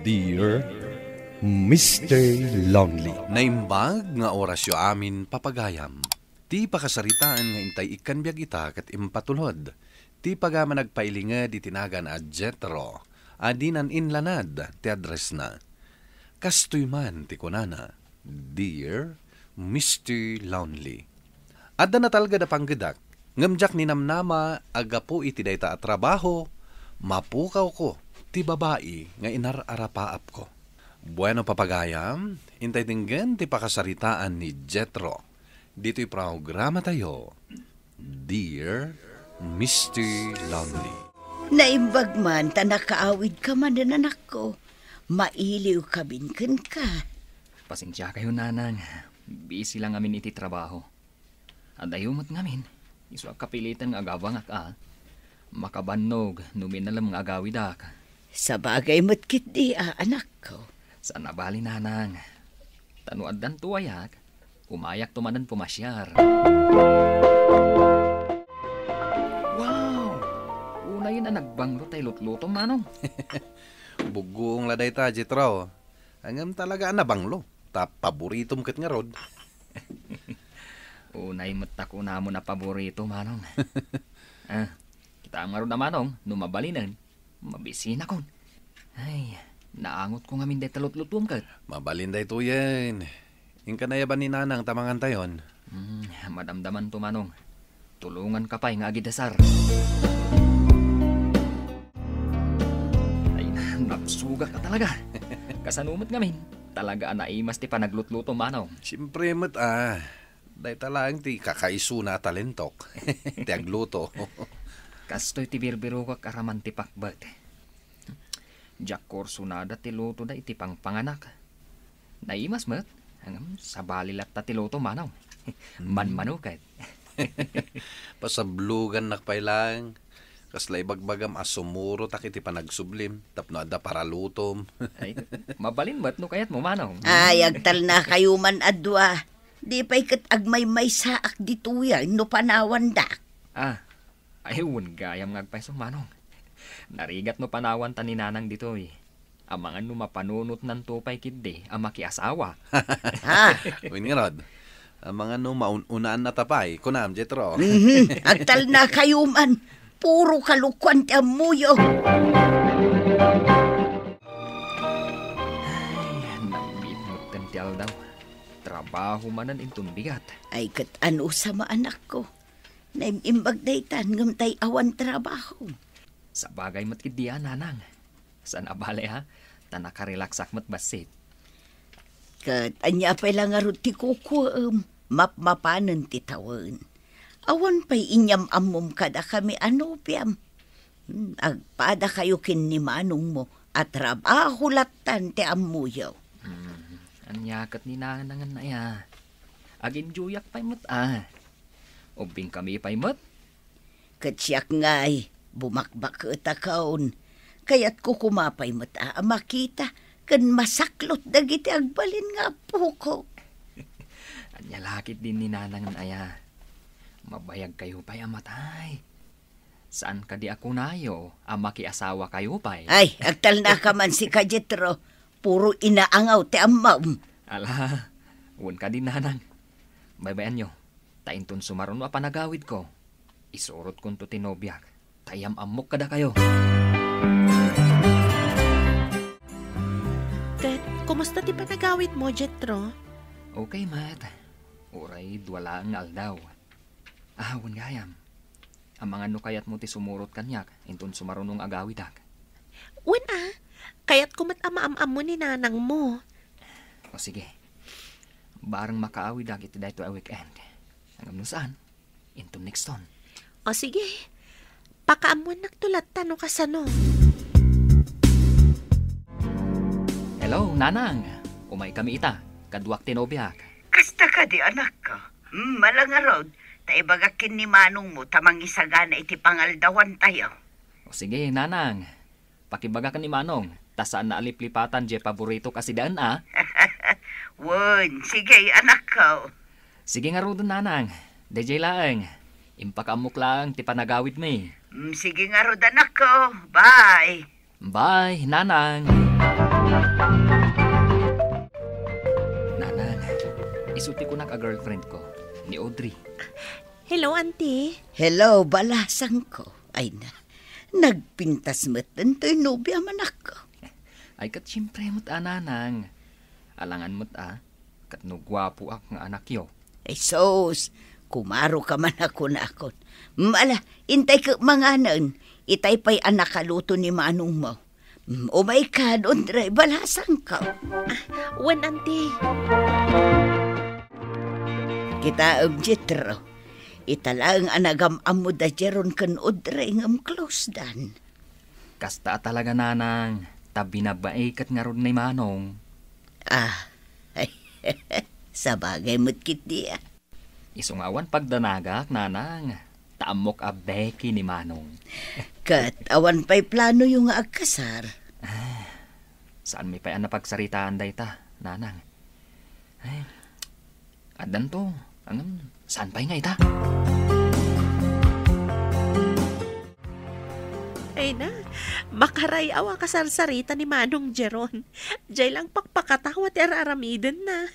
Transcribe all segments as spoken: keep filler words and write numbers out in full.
Dear Mister Lonely. Naimbag nga orasyo amin, papagayam. Ti pakasaritaan nga intay ikkan biag ita ket impatulod ti pagaman agpailinged iti nagan a Jethro a dinan inlanad ti addressna. Kastoy man ti kunana, "Dear Mister Lonely." Adda natalged a panggedak, ngem diak ninamnama a gapu iti dayta a trabaho, mapukawko ti babai nga inar-arapaapko. Bueno, papagayam, intay denggen ti pakasaritaan ni Jethro ditoy programatayo, Dear Mister Lonely. Naimbag man ta nakaawidka manen, anakko. Mailiwkamin kenka. Pasensiakayo, nanang. Busy lang amin iti trabaho. Adayo met ngamin, isu a kapilitan nga agabangak a makabannog no minalem nga agawidak. Sabagay met ketdi a, anakko. Saan a bali, nanang. Ta no addan tuayak, umayakto manen pumasiar. Wow! Unayen a nagbanglo tay lutlutom, manong. Bugguong la dayta, Jethro. Ngem talaga a nabanglo. Ta paboritom ket ngarud. Unay met ta kunamon a paborito, manong. Ah, kitaem ngarud a, manong, no mabalinen, mabisinakon. Ay, naangotko ngamin dayta lutlutom ket. Mabalin daytoyen. Inka nayaban ni nanang ta mangantayon. Hmm, madamdamanto, manong. Tulonganka pay nga agidasar. Ay, nabsugak a talaga. Kasano met ngamin? Talaga a naimas ti panaglutluto, manong. Siempre met a. Dayta laeng ti kakaisuna a talentok. Ti agluto. Kastoy ti birbirokak a raman ti pakbet. Diak kursunada ti lutoda iti pangpanganak. Naimas met, ngem sabali latta ti luto, manong. Hmm. Manmano ket. Pasablogannak pay laeng. Kasla ibagbagam a sumurotak iti panagsublim tapno adda paralutom. Ay, mabalin met no kayatmo, manong. Ay, agtalnakayo man a dua. Di pay ket agmaymaysaak ditoy no panawandak. Ah, ay, wen gayam nga agpayso, manong. Narigat no panawanta ni nanang ditoy. Amangan no mapanunotnanto pay ketdi a makiasawa. Ha? Wen ngarud, amangan no maun-unaannata pay, kunam, Jethro. Mhm. Agtalnakayo man. Puro kalokuan ti ammoyo. Ay, nagbiit metten ti aldaw. Trabaho manen inton bigat. Ay, ket ano sa maanakko? Naim-imbag daytan ngem tay awan trabaho. Sabagay met ketdi a, nanang. Saan a bale, ha? Ta nakarelaksak met bassit. Ket ania pay la ngarud ti kukuem? Mapmapanen ti tawen. Awan pay inyam-ammom kadakami a nobiam. Hmm, agpadakayo ken ni manongmo a trabaho lattan ti ammoyo. Hmm, ania ket ni nanangen aya? Aginjoyak pay met a. Ubbingkami pay met. Ket siak ngay, bumakbaketakon. Kayatko koma pay met a makita ken masaklot dagiti agbalin nga appokok. Ania la ketdi ni nanangen aya? Mabayagkayo pay a matay. Saan kadi a kunayo a makiasawakayo pay? Ay, agtalnaka man sika, Jethro. Puro inaangaw ti ammom. Ala, wen kadi, nanang. Baybay-anyo. Ta inton sumaruno a panagawidko, isurotkonto ti nobiak, ta iyam-ammok kadakayo. Ket, kumusta ti panagawidmo, Jethro? Okay met. Uray dua laeng nga aldaw. Ah, wen gayam. Amangan no kayatmo ti sumurot kaniak inton sumaruno nga agawidak. Wen a, kayatko met a maam-ammo ni nanangmo. O sige. Bareng makaawidak iti daytoy a weekend. Ngem no saan, inton nexton. O sige, pakaammuannakto latta no kasano. Hello, Nanang. Umaykami ita. Kaduak ti nobiak. Kasta kadi, anakko? Hmm, ala ngarud, ta ibagak ken ni manongmo ta mangisagana iti pangaldawantayo. O sige, Nanang. Pakibagak ni Manong, ta saan a liplipatan diay paboritok a sidaen a. Wen, sige, anakko. Sige ngaruden, Nanang. Daydiay laeng. Impakaammok laeng ti panagawidmi. Mm, sige ngarud, anakko. Bye. Bye, Nanang. Nanang, isu ti kunak a girlfriend ko, ni Audrey. Hello, Auntie. Hello, balasangko. Ay na, nagpintas met daytoy nobia manakko. Ay, ket siempre met a, Nanang. Alangan met a, ket no guapoak nga anakyo. Ay sus, kumaro ka man a kunakon. Mala, intay ket manganen, itay pay a nakaluto ni manongmo. Mm, umay ka, Audrey, balasangko. Ah, wen, Auntie. Kitaem, Jetro. Ita laeng a nagam-ammo da Jeron ken Audrey ngem close dan. Kasta a talaga, Nanang, ta binabaekat ngarud ni Manong. Ah, sabagay met ketdi a. Isu nga awan pagdanagak, Nanang, ta ammok a beki ni Manong. Ket awan pay planoyo nga agkasar? Ah, saanmi pay a napagsaritaan dayta, Nanang. Ay, addanto, ngem saan pay nga ita? Ay na, makaray-aw a kasarsarita ni Manong Jeron. Jay lang pakpakatawa ti ar-aramidenna.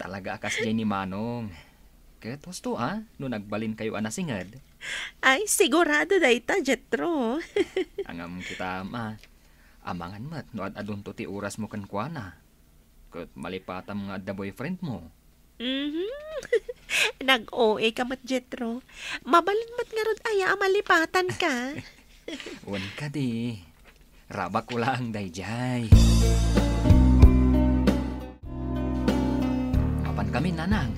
Talaga a kasjay ni Manong. Ket husto a, no nagbalinkayo a nasinged. Ay, sigurado dayta, Jetro. Ngem kitaem a, amangan met no ad-adunto ti orasmo kenkuana. Ket malipatam nga adda boyfriendmo. Mhm. Nag-O A ka met, Jetro. Mabalin met ngarud aya a malipatanka? Wen kadi. Rabakko laeng daydiay. Mapankamin, Nanang.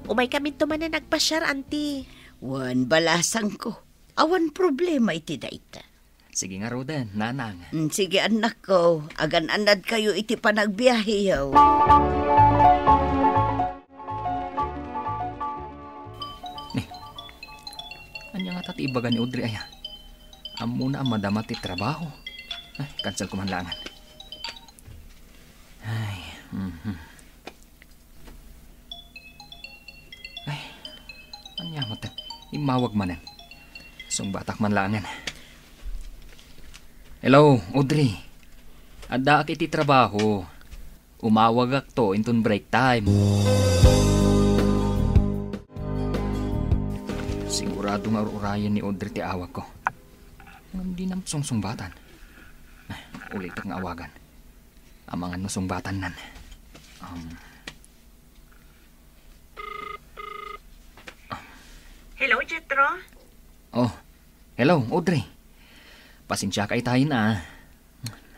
Umaykaminto manen agpasiar, Auntie. Wen, balasangko. Awan problema iti dayta. Sige ngaruden, Nanang. Mm, sige, annakko. Agan-annadkayo iti panagbiaheyo. Ni, ania ngata ti ibaga ni Audrey aya? Ammona a madama ti trabaho. Ay, cancel ko man laengen. Ay, mhm. Ay, ania met? Immawag manen. Sungbatak man laengen. Hello, Audrey. Addaak iti trabaho. Umawagakto inton break time. Sigurado nga ur-urayen ni Audrey ti awagko. Ngem dina sungsungbatan. Ay, ulitek nga awagan. Amangan no sungbatannan. Um. Hello, Jetro? Oh, hello, Audrey. Pasensiaka itayen a.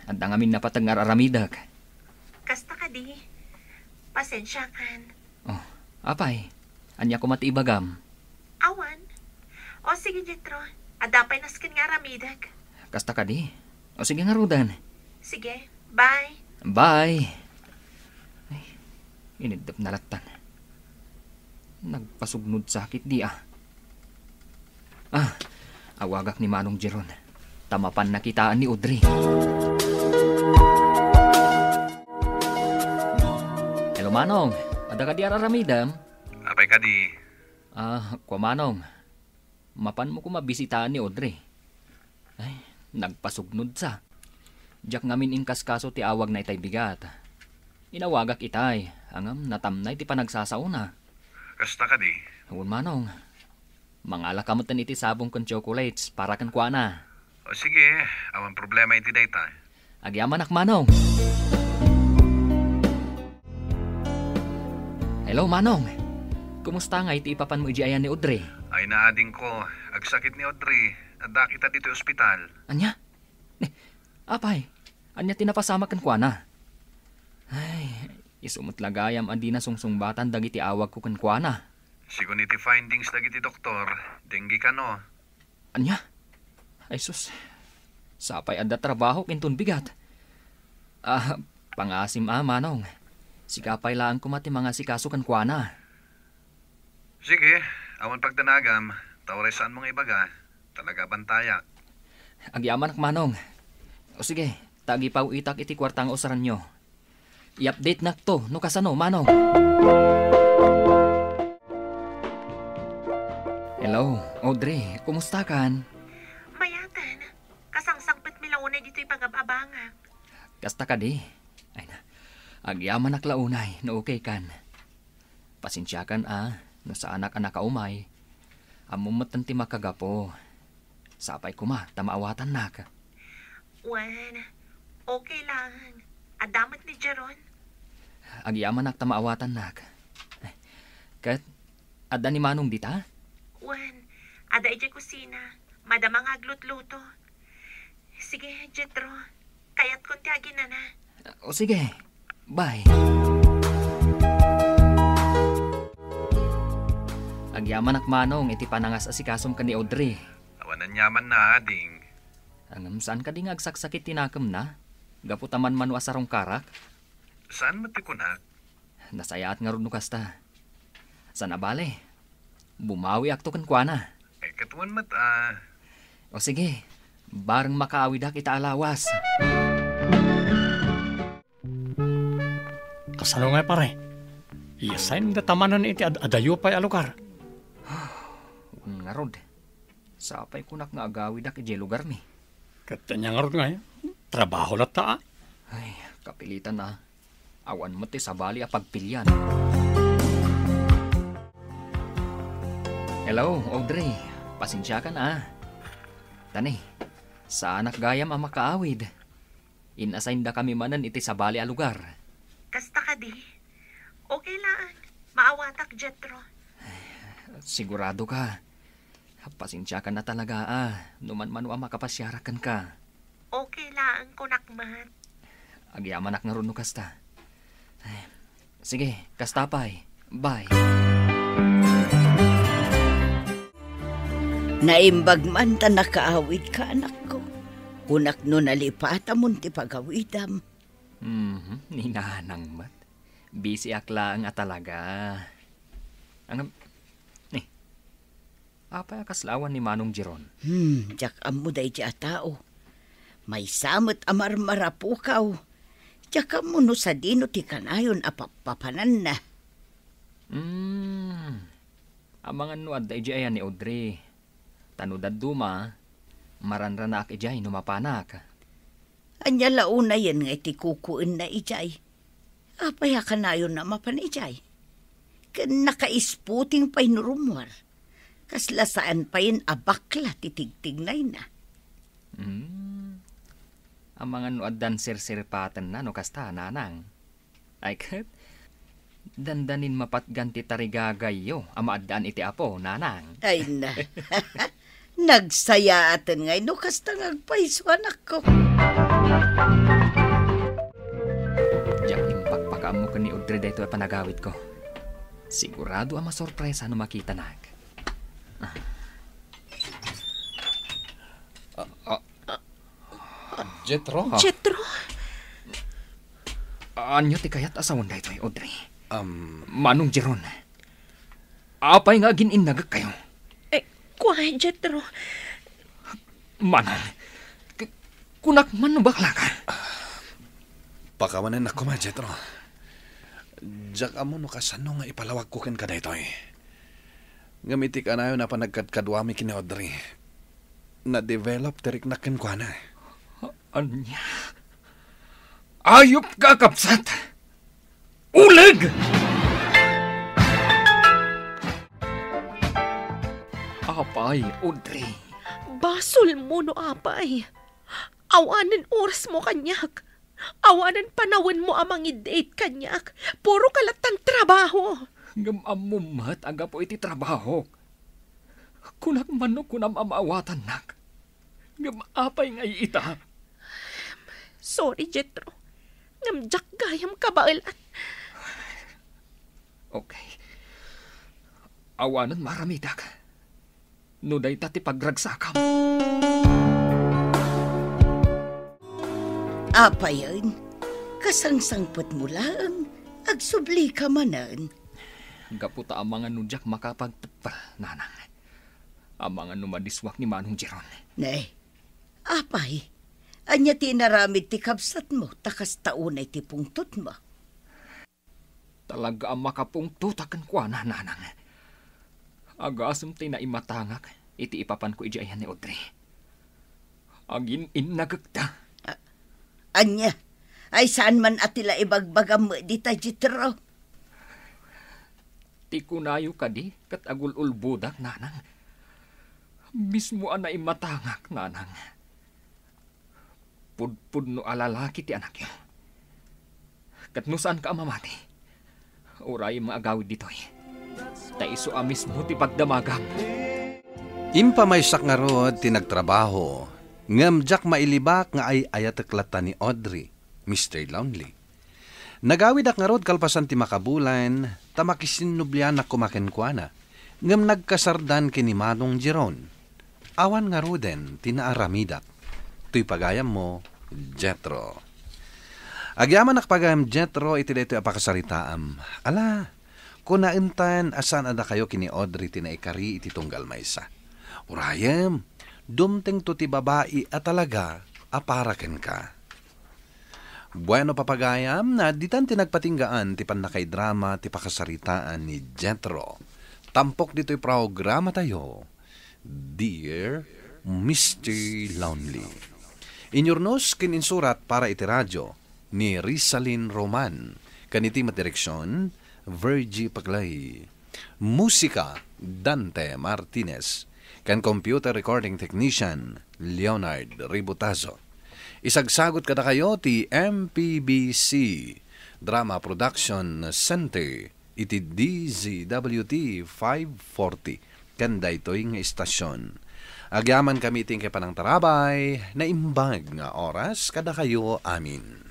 Adda ngamin napateg nga ar-aramidek. Kasta kadi. Pasensiakan. Oh, apay, ania koma ti ibagam? Awan. O sige, Jetro. Adda pay nasken nga aramidek. Kasta kadi? O sige ngaruden. Sige. Bye. Bye. Ay, iniddep na lattan. Nagpasugnod sakit di a. Ah, awagak ni Manong Jeron. Ta mapan nakitaan ni Audrey. Hello, Manong. Adda kadi ar-aramidem? Apay kadi? Ah, kua, Manong. Mapanmo koma bisitaan ni Audrey. Ay, nagpasugnod sa. Diak ngamin inkaskaso ti awagna itay bigat. Inawagak itay, ngem natamnay ti panagsasaona. Kasta kadi? Wen, Manong. Mangalaka metten iti sabong ken chocolates para kenkuana. O sige, awan problema iti dayta. Agyamanak, Manong. Hello, Manong. Kumusta ngay ti ipapanmo idiay ayan ni Audrey? Ay, naadingko. Agsakit ni Audrey. Adda kita ditoy ospital. Ania? Ni, apay, ania ti napasamak kenkuana? Ay, isu met la gayam a dina sungsungbatan dagiti awagko kenkuana. Sigun iti findings dagiti doktor, dengue kano. Ania? Ay sus, sapay adda trabahok inton bigat. Ah, pangasim a, Manong. Sika pay laeng koma ti mangasikaso kenkuana. Sige, awan pagdanagam, ta uray saanmo nga ibaga, talaga bantayak. Agyamanak, Manong. O sige, ta agipaw-itak iti kuarta nga usaranyo. I-update-nakto no kasano, Manong. Hello, Audrey, kumusta kan? Mayatan. Kasangsangpetmi la unay ditoy pagab-abangak. Kasta kadi, Agyamanak la unay no okay kan. Pasensiakan a, no saanak a nakaumay. Ammom metten ti makagapu. Sapay koma ta maawatannak. Wen, okay lang. Adda met ni Jeron? Agyamanak ta maawatannak. Ket, adda ni Manong dita? Wen, adda idiay kusina. Madama nga aglutluto. Sige, Jetro. Kayatkon ti aginana. O sige. Bye. Agyamanak, Manong, iti panangas-asikasom ken ni Audrey. Awan aniamanna, ading. Ngem saan kadi nga agsaksakit ti nakemna? Gapu ta manmano a sarungkarak? Saan met ti kunak? Nasayaat ngarud no kasta. Saan a bale, bumawiakto kenkuana. Ay, ket wen met a. O sige, bareng makaawidak ita a lawas. Kasano ngay, pare? Iyasaynda ta manen iti ad-, adayo pay a lugar. Wen ngarud. Sapay kunak nga agawidak idiay lugarmi. Ket ania ngarud ngay, trabaho latta a. Ay, kapilitan a. Awan met ti sabali a pagpilian. Hello, Audrey. Pasensiakan a. Tani, saanak gayam a makaawid. In-assign-dakami manen iti sabali a lugar. Kasta kadi? Okay laeng. Maawatak, Jetro. Sigurado ka? Pasensiakan a talaga a, no manmano a makapasiarak kenka. Okay laeng kunak met. Agyamanak ngarud no kasta. Sige, kasta pay. Bye. Naimbag man ta nakaawidka, anakko. Kunak no nalipatamon ti pagawidam. Mhm, ni nanang met. Busy-ak laeng a talaga. Ngem, ni, apay a kasla awan ni Manong Jeron? Hmm, diak ammo daydi a tao. Maysa met a marmarapukaw. Diak ammo no sadino ti kanayon a pappapananna. Hmm, amangan no adda idiay aya ni Audrey. Ta no dadduma, maranranaak idiay no mapanak. Ania la unayen nga iti kukuenna idiay? Apay a kanayonna a mapan idiay? Ken nakaisputing pay no rummuar. Kasla saan payen a bakla ti tigtignayna. Hmm. Amangan no addan sirsiripatenna no kasta, nanang. Ay ket, dandanin mapatgan ti tarigagayyo a maaddaan iti Apo, nanang. Ay na. Nagsayaaten ngay no kasta nga agpayso, anakko. Diak impakpakaammo ken ni Audrey daytoy a panagawidko. Sigurado a masorpresa no makitanak. Ah. Ah, ah. Jetro? Jetro? Ania ti kayat a sawen daytoy, Audrey? Um, Manong Jeron, apay nga agin-innagekkayo? Eh, kua, Jetro. Manong, k-, kunak man no baklaka. Pakawanennak koma, Jetro. Diak ammo no kasano nga ipalawagko kenka daytoy. Ngem iti kanayon a panagkadkaduami ken ni Audrey, na-develop ti riknak kenkuana. Ania? Ayupka, kabsat! Uleg! Apay, Audrey? Basolmo no apay. Awanen orasmo kaniak. Awanen panawenmo a mangi-date kaniak. Puro ka lattan trabaho. Ngem ammom met a gapu iti trabahok. Kunak man no kunam a maawatannak. Ngem apay ngay ita? Sorry, Jetro. Ngem diak gayam kabaelan. Okay. Awanen maaramidak. No dayta ti pagragsakam. Apayen, kasangsangpetmo laeng, agsublika manen. Gapu ta amangan no diak makapagtepper, nanang. Amangan no madiswak ni Manong Jeron. Ne, apay, ania ti inaramid ti kabsatmo, ta kasta unay ti pungtotmo? Talaga a makapungtotak kenkuana, nanang. Agasem ti naimatangak iti ipapanko idiay ayan ni Audrey. Agin-innagekta. A-, ania? Ay, saan man a ti la ibagbagam met dita, Jetro? Ti kunayo kadi ket agul-ulbodak, nanang. Mismo a naimatangak, nanang. Pudpudno a lalaki ti anakyo. Ket no saanka a mamati, uray maagawid ditoy. Ta isu a mismo ti pagdamagam. Impamaysak ngarud ti nagtrabaho, ngem diak mailibak nga ay-ayatek latta ni Audrey, Mister Lonely. Nagawidak ngarud kalpasan ti makabulan, ta makisinnublianak koma kenkuana, ngem nagkasardan ken ni Manong Jeron. Awan ngaruden ti naaramidak. Toy pagayammo, Jetro. Agyamanak pagayam, Jetro, iti daytoy a pakasaritaam. Ala, kunaentan a saan a dakayo ken ni Audrey ti naikari iti tunggal maysa. Urayem, dumtengto ti babai a talaga a para kenka. Bueno, papagayam, na ditan ti nagpatinggaan ti pannakaidrama ti pakasaritaan ni Jetro. Tampok ditoy programatayo, Dear Mister Lonely. Inyurnos ken insurat para iti radyo ni Rizalin Roman, ken iti met direksion, Virgie Paclay. Musika, Dante Martinez. Ken computer recording technician, Leonard Ributazo. Isagsagut kadakayo ti M P B C Drama Production Center iti D Z W T five forty ken daytoy nga istasyon. Agyamankami iti inkay panangtarabay, naimbag nga oras kadakayo amin.